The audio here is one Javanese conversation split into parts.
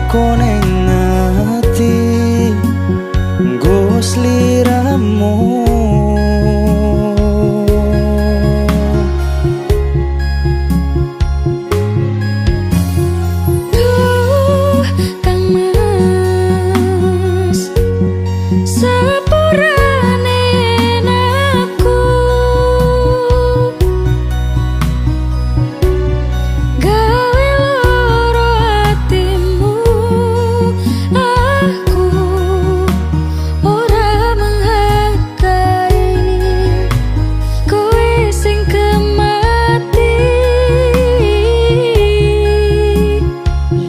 duka ning ati nggo sliramu. Duh Kang Mas, sepurane aku gawe loro atimu, aku ora menghargai kowe sing kemati.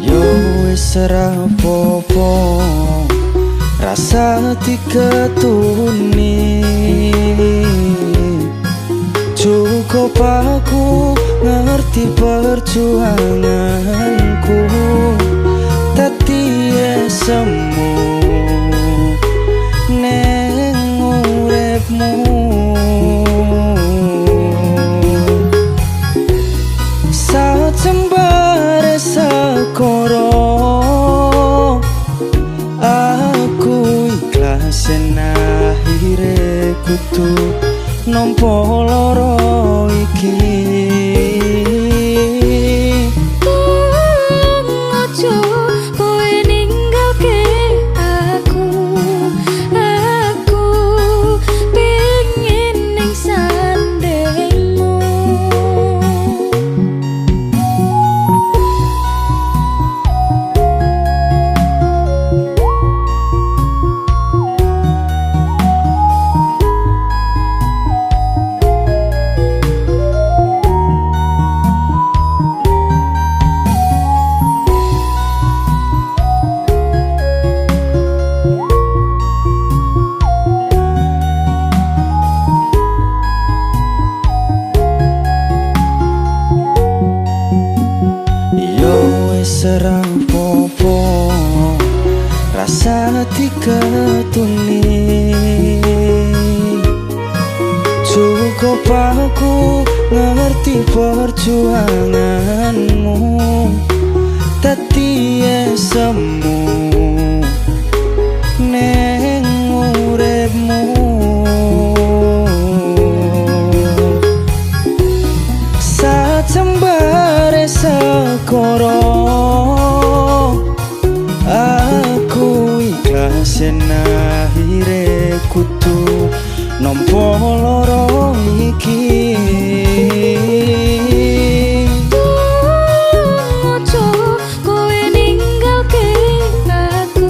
Yo wis ora apa-apa, rasa diketuni. Cukup aku ngerti perjuanganku, dadi semu neng uripmu. Sacembare sekoro aku ikhlas yen akhire kudu nampa lara iki. Tulung ojo kowe ninggalke aku, aku pengin ning sandingmu. Yo wis ora apa-apa, rasa diketuni. Cukup aku ngerti perjuanganmu, dadi semu neng uripmu. Sacembare sekoro aku ikhlas yen akhire kudu nampa lara iki. Tulung ojo kowe ninggalke aku,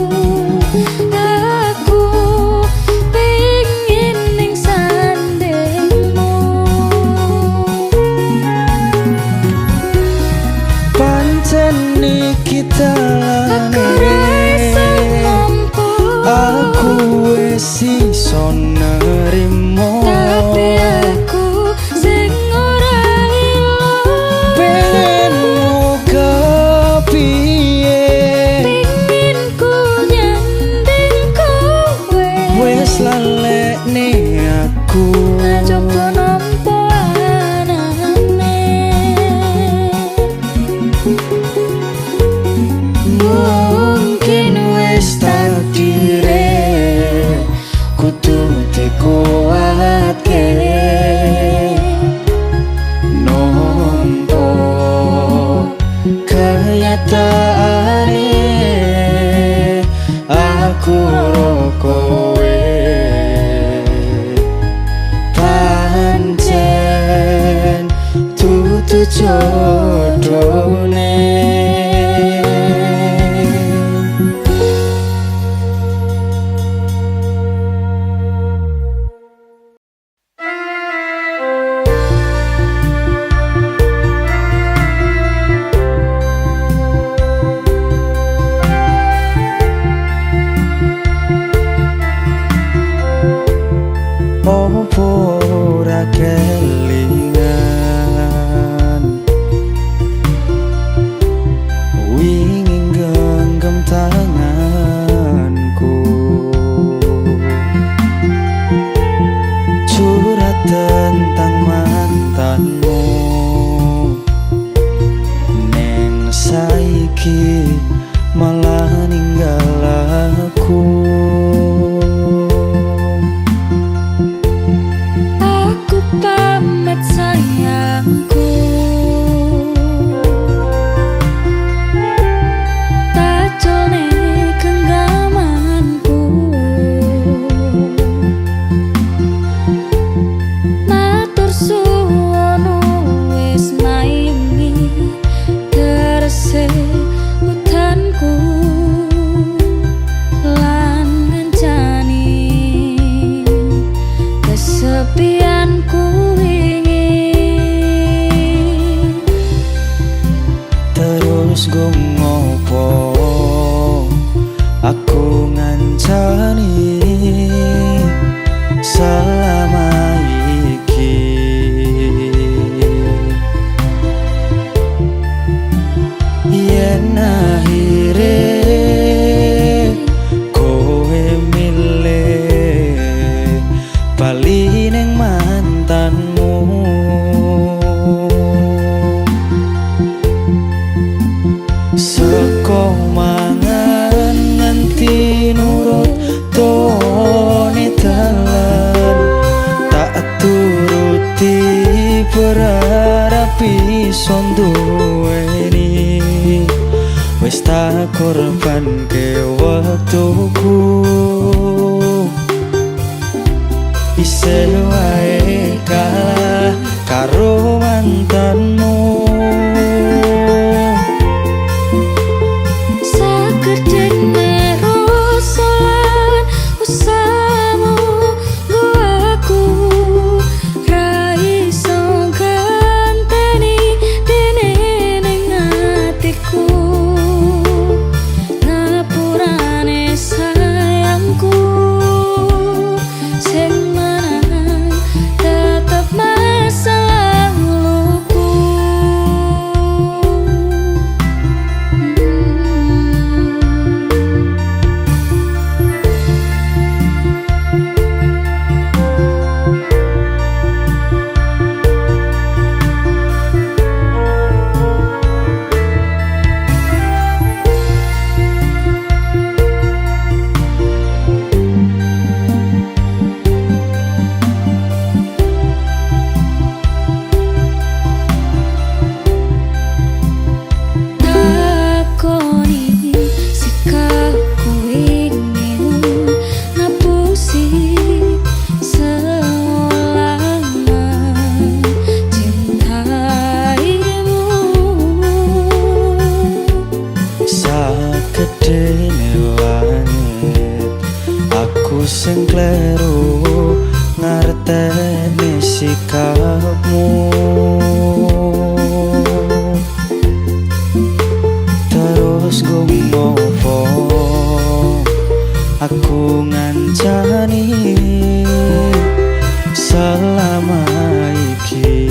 aku pengin ning sandingmu. Pancen iki Aku dalane, ra iso nampa, aku wis iso nerimo. Tapi aku sing ora ilo. Pengenmu kepiye, Pengin ku nyanding kowe, wis lalekne aku. Aja nampa anane. Mungkin wis takdire kudu dikuatke nampa kenyataane aku ro kowe pancen dudu jodone. Opo ora kelingan wingi genggam tanganku, curhat tentang mantanmu neng saiki malah iso nduweni. Wis tak korbanke wektuku, isih wae kalah karo mantanmu. Sakedene rasa lan usahamu nggo aku ra iso ganteni dene ning atiku. Ngapurane sayangku sing menang tetep masa laluku. Takoni sikapku ingin ngapusi seolah mencintaimu. Sakedene langit aku sing kleru ngerteni sikapmu. Terus gumopo aku ngancani selama iki.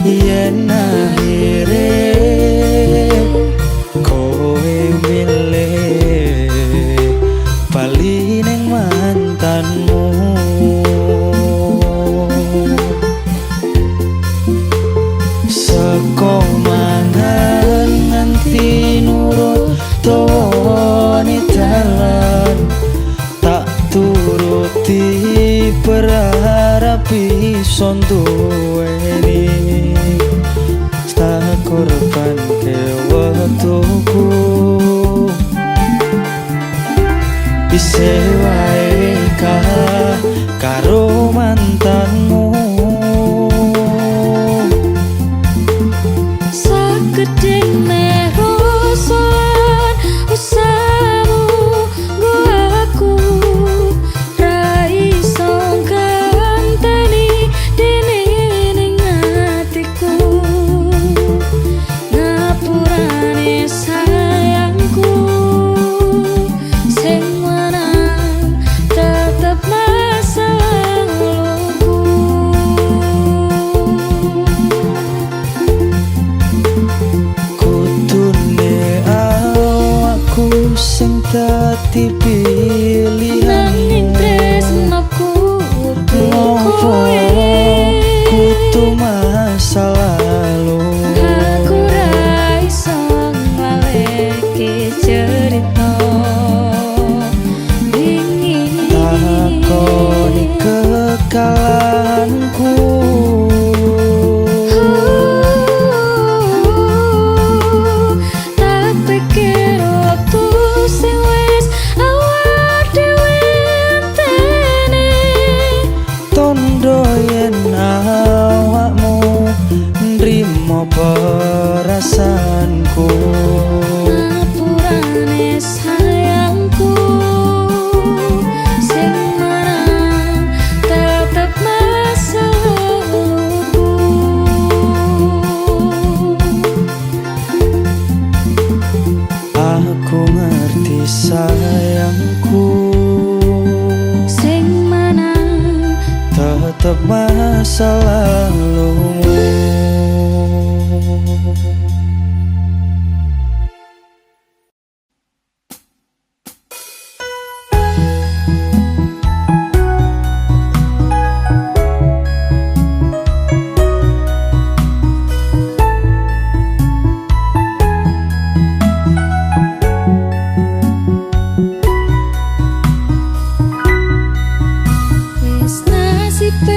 Yen akhire kowe milih bali ning mantanmu, seko mangan nganti nurut dawane dalan, tak turuti berharap iso nduweni. Tak korbanke wektuku, isih wae kalah karo mantanmu. Sakedene rasa lan usahamu nggo aku ra iso ganteni dene ning atiku. Ngapurane sayangku sing menang tetep masa laluku. Kudune awakku sing dadi Nanging pilihanmu, tresnoku kudu ngopo kowe. kudu masa lalu. Aku ra iso nglaleke cerita wingi. Takoni kekalahanku, Tak pikir waktu sing wis awak dhewe enteni. tondo yen awakmu nrimo perasaanku. Ngapurane sayangku sing menang tetep masa laluku. Aku ngerti sayangku Sing menang tetep masa lalumu. Wis nasibe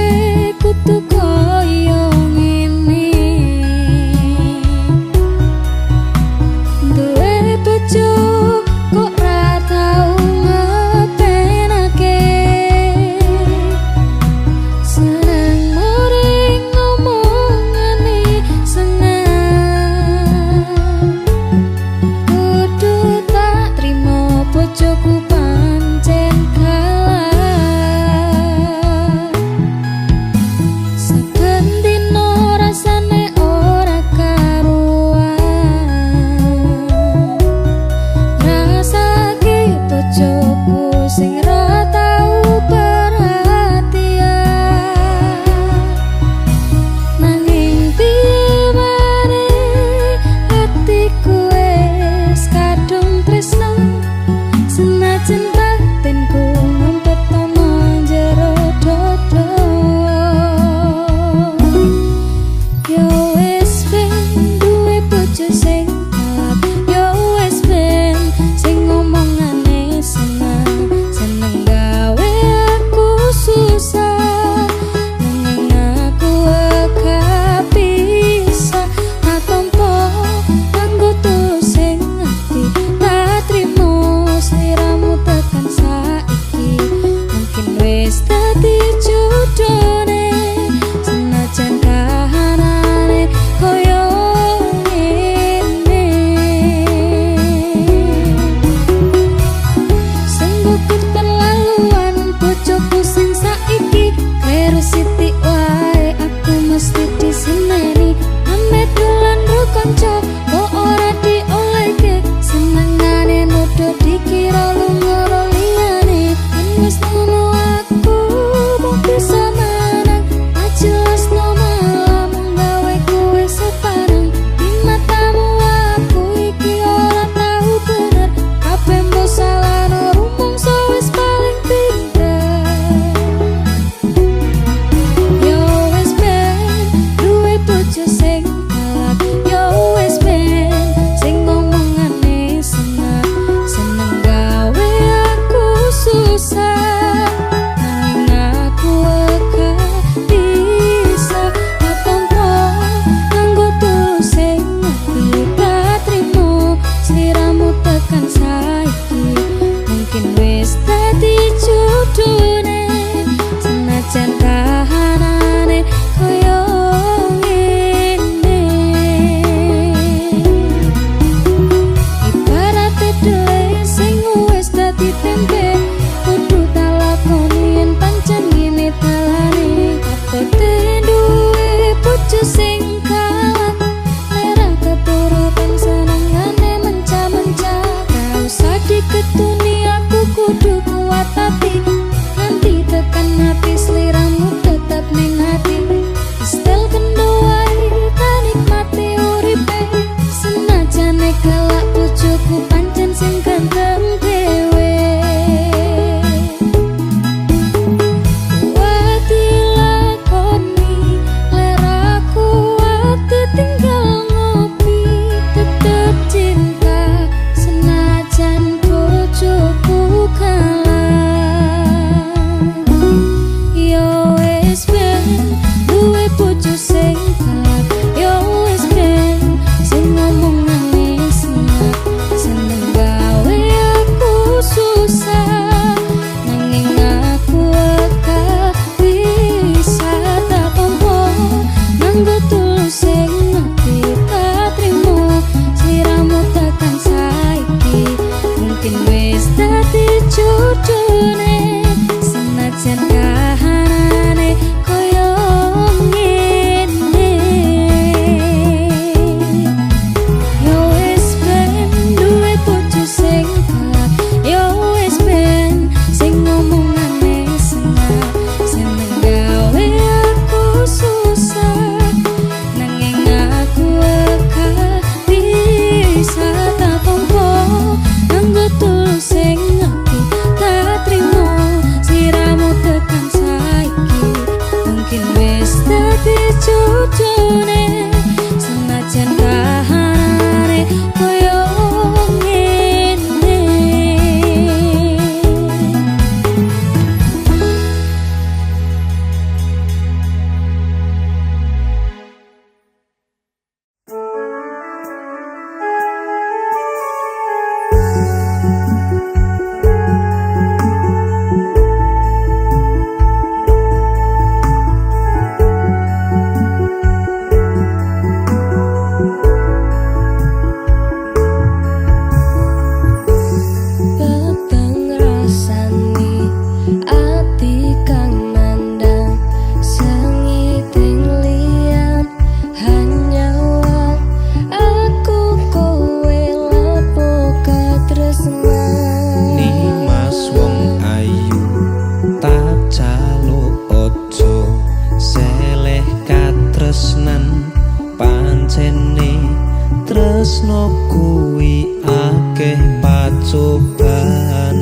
Tresno kuwi akeh pacoban.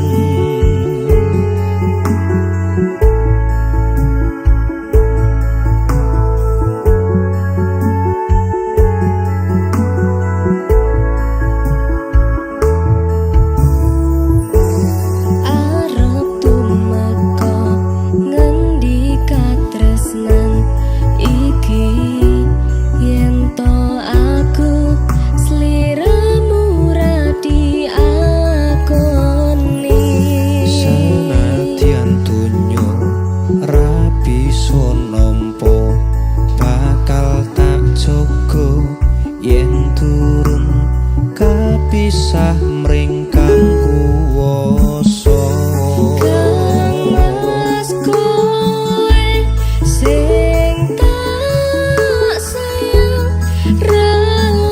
Arep tumeka ngendi katresnan iki, yen to aku sliramu ra diakoni. Senadyan donya ra bisa nampa, bakal tak jaga yen turun kapisah mring kang kuwasa. Kang Mas kowe sing tak sayang ra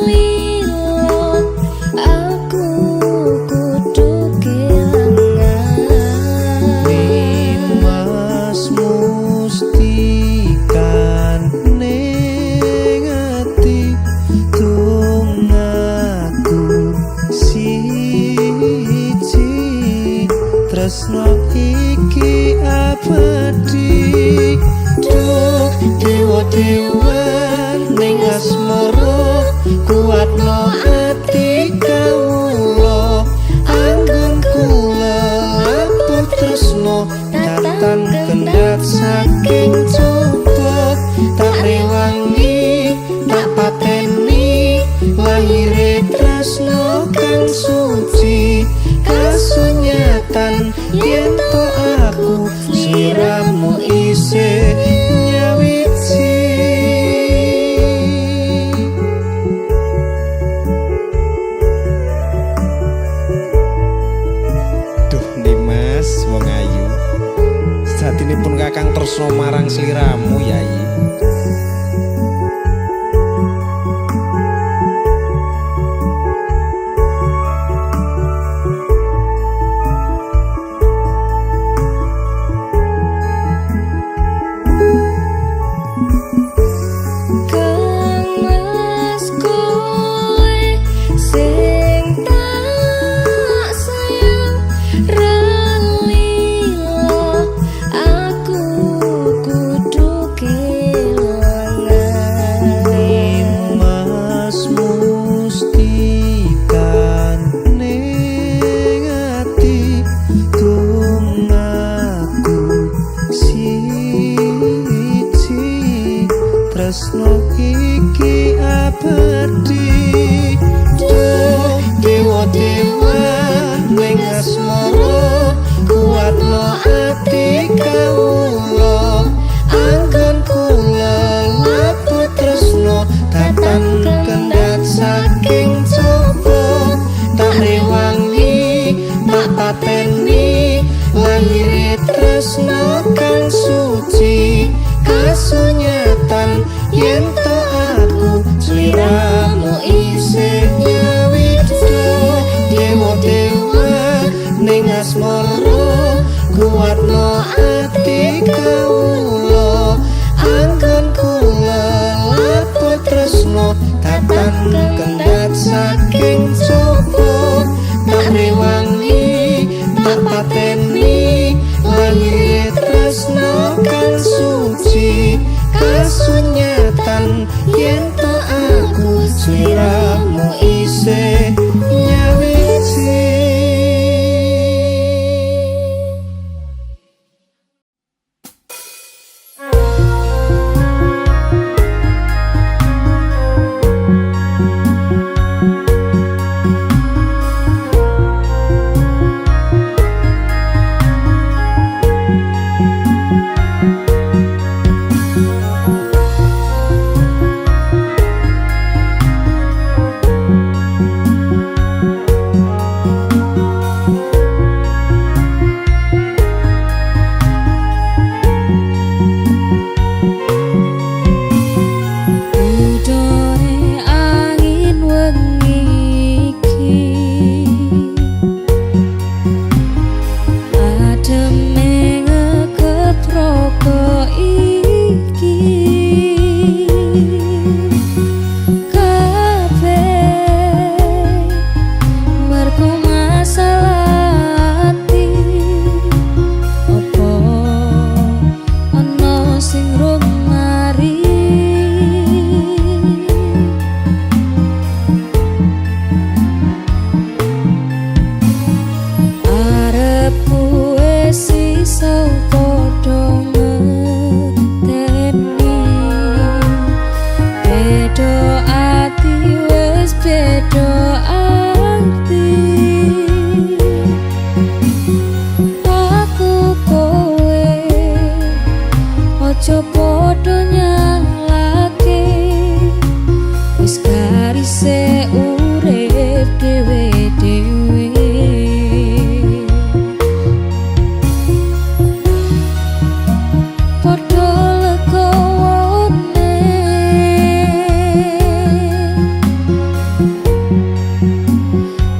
lilo, aku kudu kelangan. Nimas mustikan ning ati tungaku siji, tresno iki abadi. Duh dewa dewa ning asmara, kuatno ati kawula, anggonku lelabuh tresno tatan kendhat saking coba. Tak rewangi tak pateni lahire tresno kang suci, kasunyatan yen to aku sliramu isih nyawiji. Duh Dimas wong ayu, satinipun kakang tresno marang sliramu yai. Kang Mas kowe sing tak sayang ra lilo, aku kudu kelangan. Nimas mustikan ning ati tungaku siji, tresno iki abadi. Duh dewa dewa ning asmara, kuatno ati kawula, anggonku lelabuh tresno tatan kendhat saking coba. Tak rewangi tak pateni lahire tresno kang suci, kasunyatan yen to aku sliramu isih nyawiji. Dewa dewa ning asmara, kuatno ati kawula, anggonku lelabuh tresno tatan kendhat saking coba. Tak rewangi tak pateni lahire tresno kang suci, kasunyatan yen to aku sliramu isih nyawiji. Ojo padha nyalahke, wis garise urip dhewe-dhewe. Padha legawone,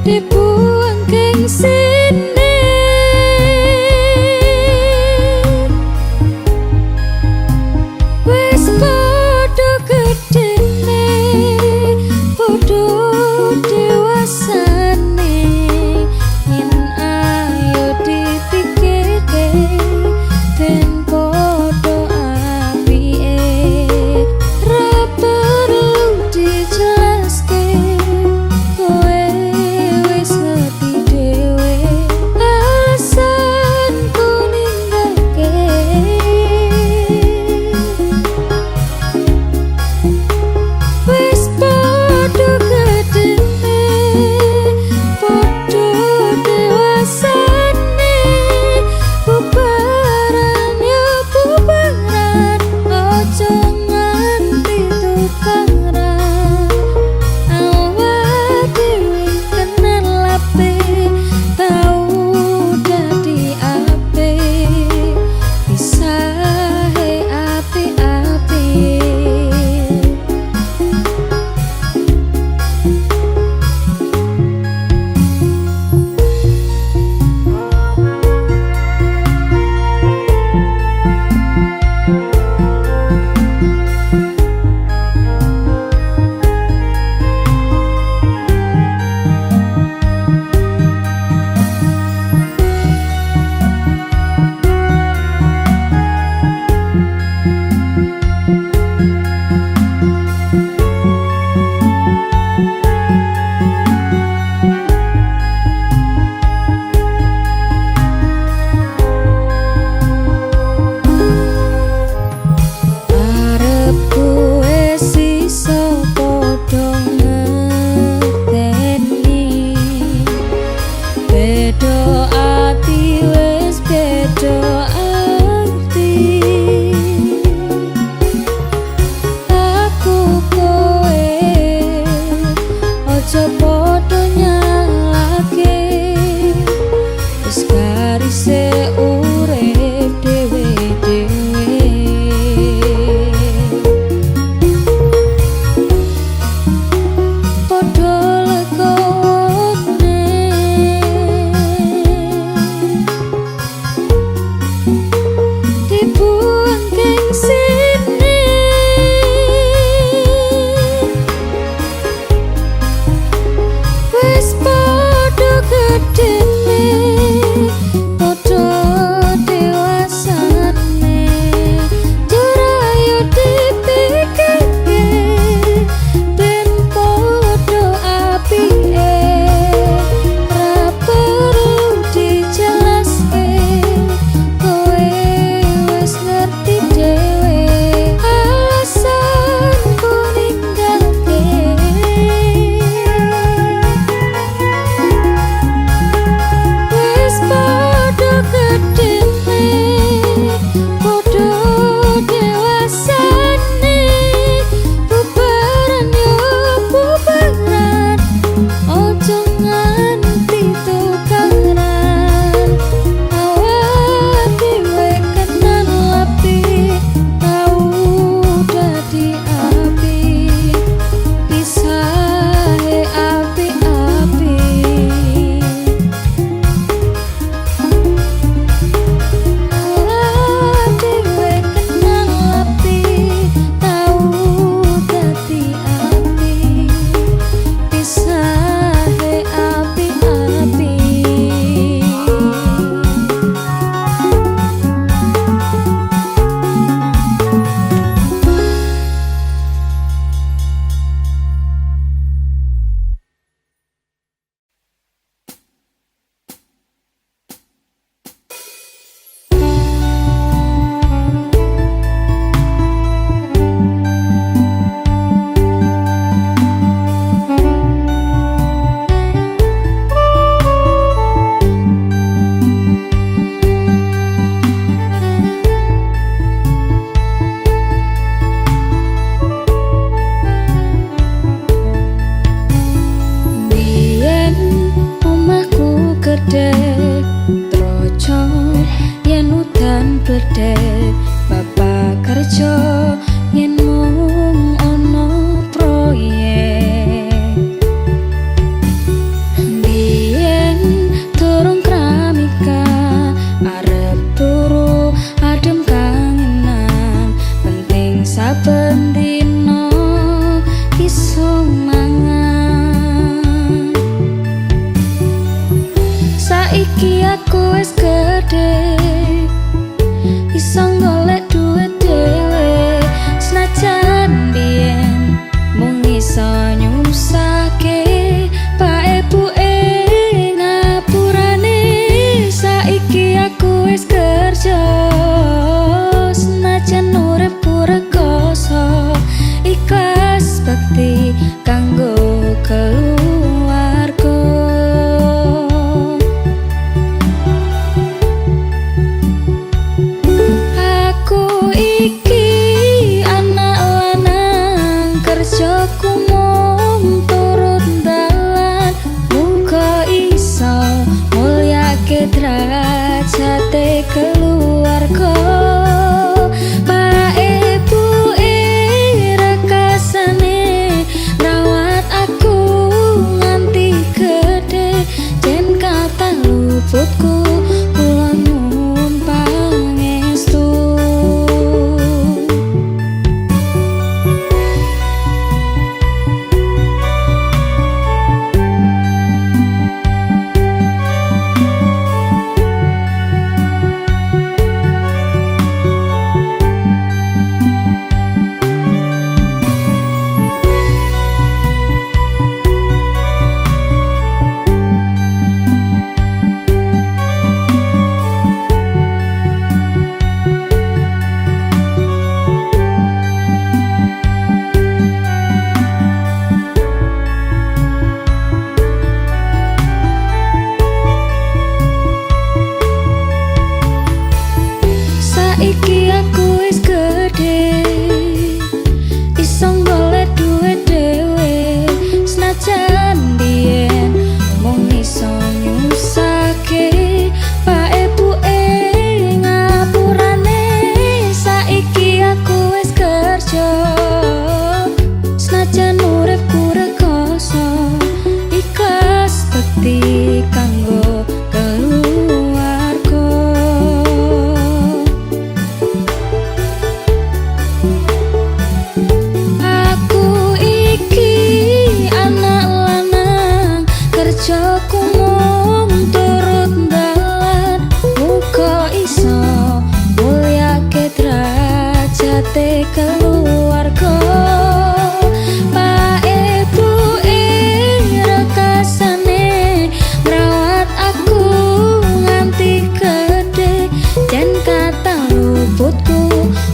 dibuang gengsine. Wis kerja yen mung ana proyek. Biyen durung kramika arep turu adem kangenan, penting saben dina iso mangan. Saiki aku wis gedhe, iso golek duit dhewe, senajan biyen mung iso nyusahke pak ibuke ngapurane. Saiki aku wis kerja, senajan uripku rekoso, ikhlas bekti kanggo keluarga. Aku iki anak lanang, kerjaku mung turut dalan, muga iso mulyake derajate keluarga. Pak ibuke rekasane rawat aku nganti gedhe, jen kathah luputku kula nyuwun pangestu. Saiki aku wis gedhe, iso golek duit dhewe, senajan biyen mung iso nyusahke pak ibuke ngapurane. Saiki aku wis kerja, senajan uripku rekoso, ikhlas bekti kanggo keluarga. Aku iki anak lanang, kerjaku mung turut dalan, muga iso mulyake derajate keluarga. Pak ibuke rekasane ngrawat aku nganti gedhe, jen kathah luputku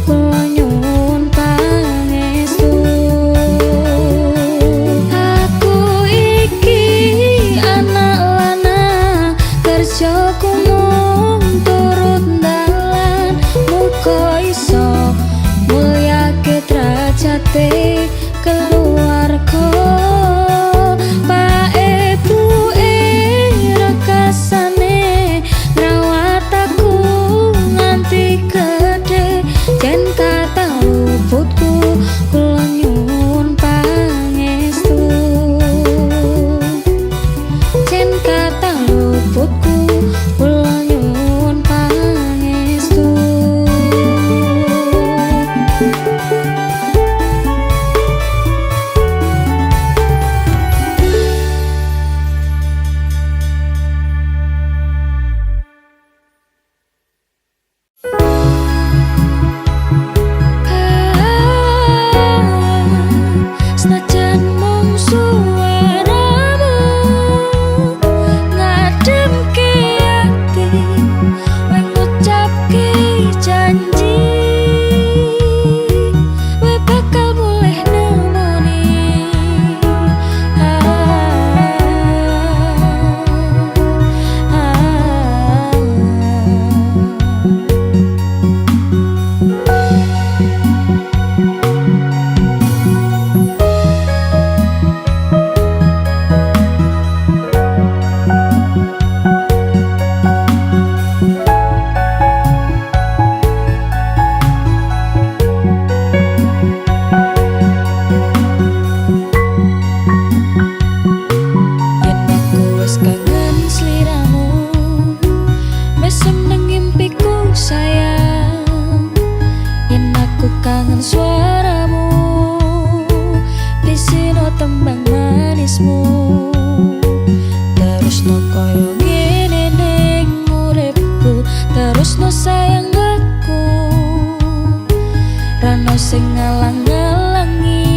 kula nyuwun pangestu. Aku iki anak lanang, kerjaku mung turut dalan, muga iso mulyake derajate Suaramu, bisino tembang manismu. Terusno koyo ngene ning uripku, terusno sayang aku. Rano sing ngalang-alangi,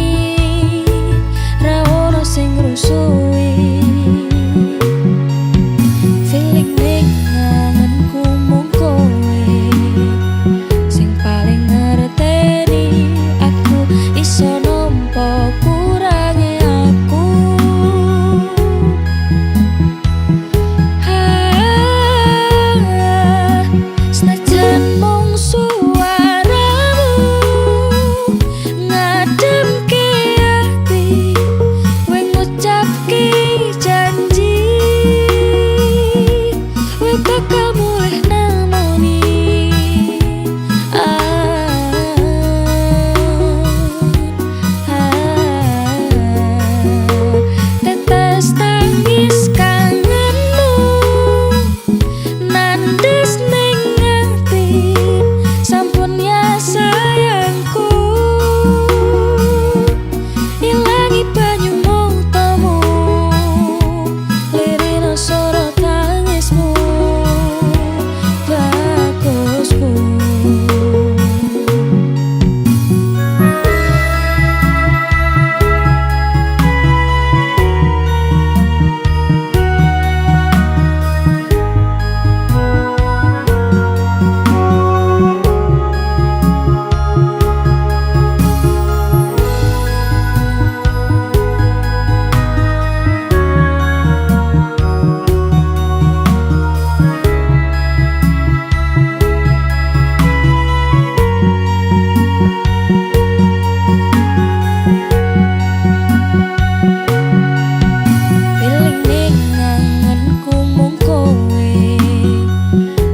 ra ono sing rusuhi. Feeling ning anganku mung kowe sing paling ngerteni aku, iso nampa kurange aku. Ah, senajan mung suaramu ngademke ati, kowe ngucapke janji, kowe bakal mulih nemoni. Ah, ah, tetes tangis kangenmu nandes ning ati, sampun ya sayangku, ilangi banyu matamu, lirino soro tangismu, bagusku. Feeling ning anganku mung kowe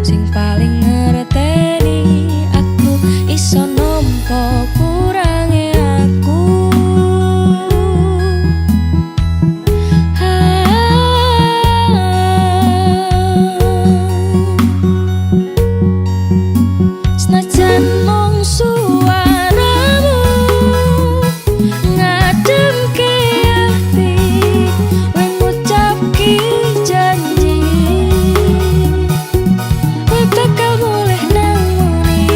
sing paling ngerteni aku, iso nampa kurange aku. Ah, senajan mung suaramu ngademke ati, kowe ngucapke janji, kowe bakal mulih nemoni.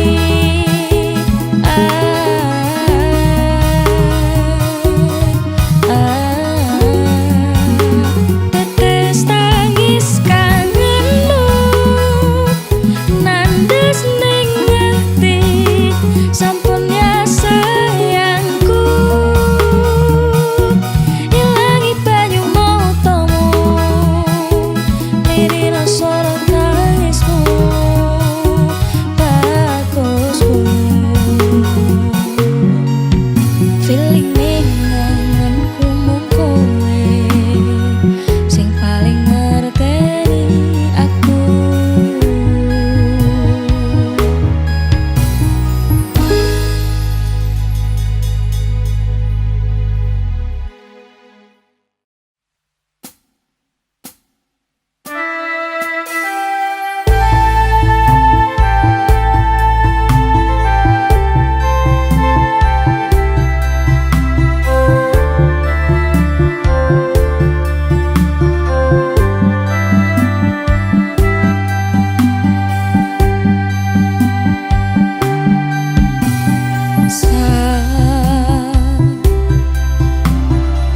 Ah, ah, tetes tangis kangenmu nandes ning ati, sampun ya sayangku, ilangi banyu matamu, lirino soro tangismu, bagusku. Feeling ning anganku mung kowe sing paling ngerteni aku.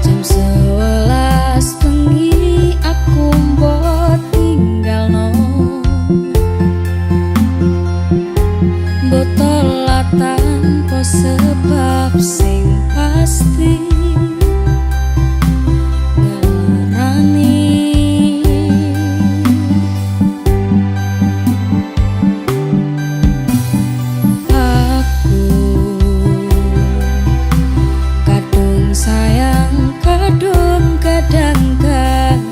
Jam 11 bengi aku mbok tinggalno, botol tanpa sebab sing pasti ngelarani. Aku kadung sayang, kadung kadang-kadang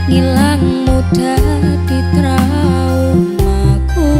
ngilang muda di traumaku.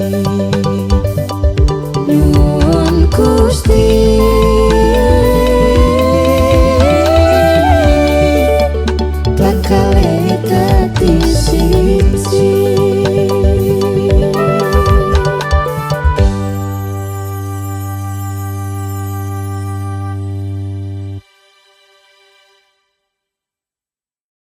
ati.